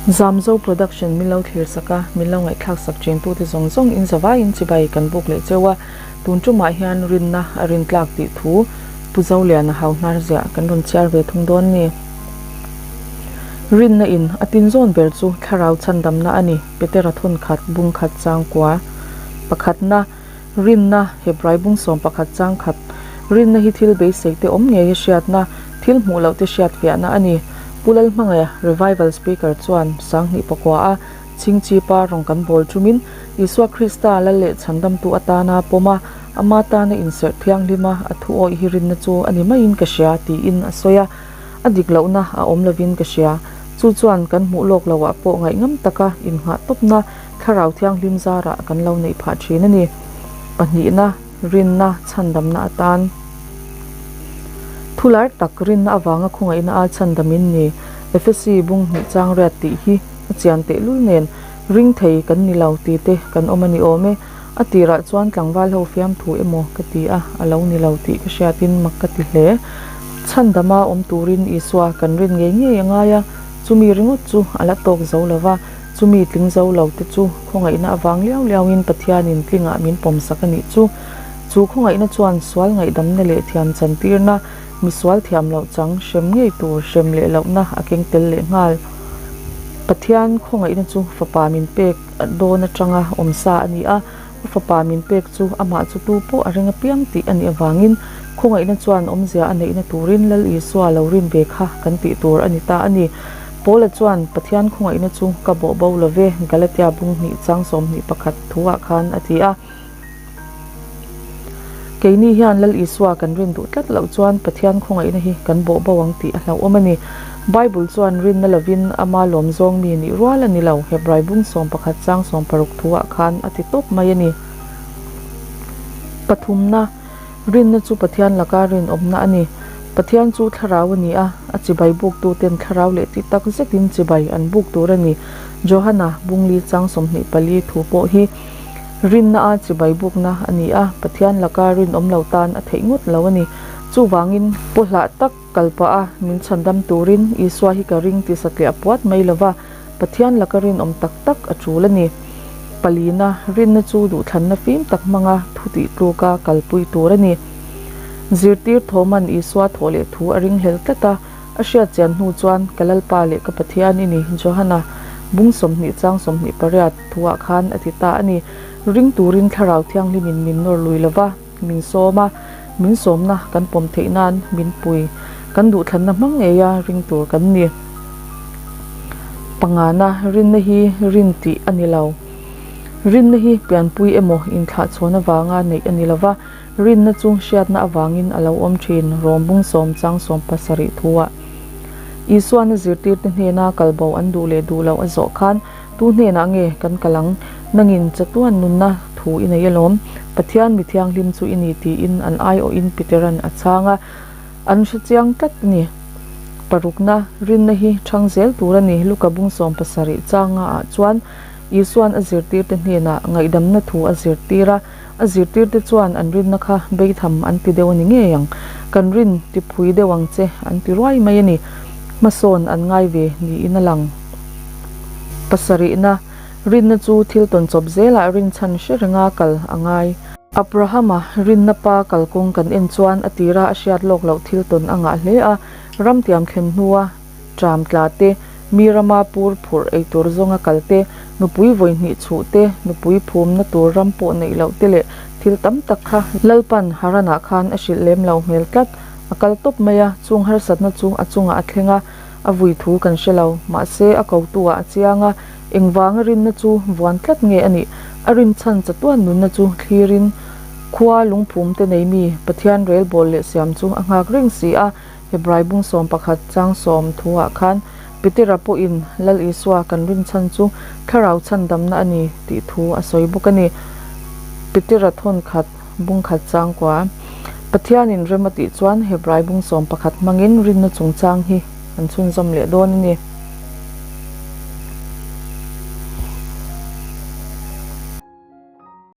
Zamzo Production min lo thlir sak a, min lo ngaihthlak sak thin tute zawng zawng in zavaiin chibai kan buk leh cheu a, tun tumah hian rinna a rintlak tih thu Pu Zoliana hau hnar ziah kan rawn chhiar ve thung dawn ni. Rinna in a tin zawn ber chu thlarau chhandamna a ni, Petera thawn khat bung khat chang kua pakhatna, Rinna, Hebrai bung 11 chang khat, Rinna hi thil beisei te awm ngei a hriatna, thil hmuh loh te hriat fiahna a ni. Pu Lalhmangaia, Revival Speaker chuan Sanghnih pakua a Chingchipa rawng kan bawl thumin Isua Krista lal leh chhandamtu atana pawm a, ama tana inserh thianghlim a, a thu awih hi rinna chu a ni maiin ka hria tiin a sawi a. A dik lohna a awm lovin ka hria. Chu chuan kan hmuh lawk loah pawh ngaihngam taka innghah tawpna Thlarau Thianghlim zarah kan lo neih phah thin a ni. Pahnihna, rinna, chhandamna atan. Thular tak rinna avanga khawngaihna a chhandam in ni. Efesi bung hnih chang riat tih hi a chian tehlul nen ring thei kan ni lo ti te kan awm a ni awm e. A tirah chuan tlangval ho fiamthu emaw ka ti a, a lo ni lo tih ka hriatin mak ka ti hle. Chhandama awm turin Isua kan rin ngei ngei a ngai a, chumi ringawt chu a la tawk zo lo va. Chumi tling zo lo te chu khawngaihna avang liau liauin Pathianin tlingah min pawmsak a nih chu. Chu khawngaihna chuan sual ngaihdamna leh thiam chantirna, misual thiam loh chang hrem ngei tur hrem leh lohna a keng tel leh nghal. Pathian khawngaihna chu fapa min pek dawn atanga awmsa a ni a. A fapa min pek chu amah chu tu pawh a ring apiang tih a nih avangin khawngaihna chuan awmzia a neihna turin Lal Isua lo rin ve kha kan tih tur a ni ta a ni. Paula chuan Pathian khawngaihna chu ka bawh bo lo ve, Galatia bung hnih chang 21 thuah khan a ti a. Keini hian Lal Isua kan rin duh tlat loh chuan Pathian khawngaihna hi kan bawh bo ang tih a hlauhawm a ni. Bible chuan rinna lovin ama lawm zawng mi nih rual a ni lo, Hebrai bung 11 chang 60 thuah khan a ti tawp mai a ni. Pathumna, Rinna chu Pathian laka rinawmna a ni. Pathian chu thlarau a ni a, a chibai buktuten thlarau leh tih tak zetin chibai an buk tur a ni. Johana bungli chang 24 thu pawh hi rinna a chibai bukna a ni a, Pathian laka rinawm lo tan a theih ngawt lo a ni. Chuvangin, pawhlah tak kal pah a, min chhandam turin Isua hi ka ring ti satliah puat mai lova, Pathian laka rinawm tak tak a tul a ni. Palina, rinna chu duhthlanna fim tak hmanga thu tih tluka kalpui tur a ni. Zirtir Thoman Isua thawh leh thu a ringhlel tlat a, a hriat chian hnu chuan, Ka Lalpa leh ka Pathian i ni, Johana, bung 20 chang 28 thuah khan a ti ta a ni. Ring turin Thlarau Thianghlimin min nawr lui lova, min sawm a, min sawmna kan pawm theih nan min pui. Kan duhthlanna hmang ngeia ring tur kan ni. Pangana, rinna hi rin tih a ni lo. Rinna hi pianpui emaw inthlahchhawn avanga neih a ni lo va, rinna chu hriatna avangin a lo awm thin, Rom bung sawm chang 17 thuah. Isuana zirtirte hnena kalbo an duh leh duh loh a zawh khan, Tu hnenah nge kan kal ang? Nangin chatuan nunna thu i nei alawm. Pathian mi thianghlim chu i ni tiin an aiawhin Peteran a chhang a, an hre chiang tlat a ni. Parukna, rinna hi chhang zel tur a ni. Luka bung 17 changa ah chuan Isuan a zirtirte hnenah ngaihdamna thu a zirtir a, a zirtirte chuan an rinna kha beitham an ti deuh a ni ngei ang. Kan rin ti phui deuh ang che an ti ruai mai a ni. Hmasawn an ngai ve niin a lang. Pasarihna, Rinna chu thil tawn chawp zelah rinchhan hre renga kal a ngai. Abrahama rinna pa kalkawng kan en chuan a tira a hriat lawk loh thil tawn a ngah hle a, ramtiam thlen hnua ṭam tla te, mi rama pur phurh ei tur zawnga kal te, nupui vawi hnih chhuh te, nupui phumna tur ram pawh neih loh te leh thil tam tak kha Lalpan Haranah khan a hrilh lem lo hmel tlat. A kal tawp mai a, chung harsatna chu a chungah a thleng a, A vui thu kan hre lo, mahse a kotu ah a chiang a, engvanga rinna chu vuan tlat nge a nih? A rin chhan chatuan nunna chu thlirin khua lungphum te nei mi Pathian rel bawl leh siam chu a nghak reng si a, Hebrai bung 11 chang 10 thu ah khan Petera pawhin Lal Isua kan rin chhan chu thlarau chhandamna a ni tih thu a sawi bawk a ni. Petera thawn khat bung khat chang kua. Pathianin rem a tih chuan Hebrai bung 11 hmangin rinna chungchang hi an chhunzawm leh dawn a ni.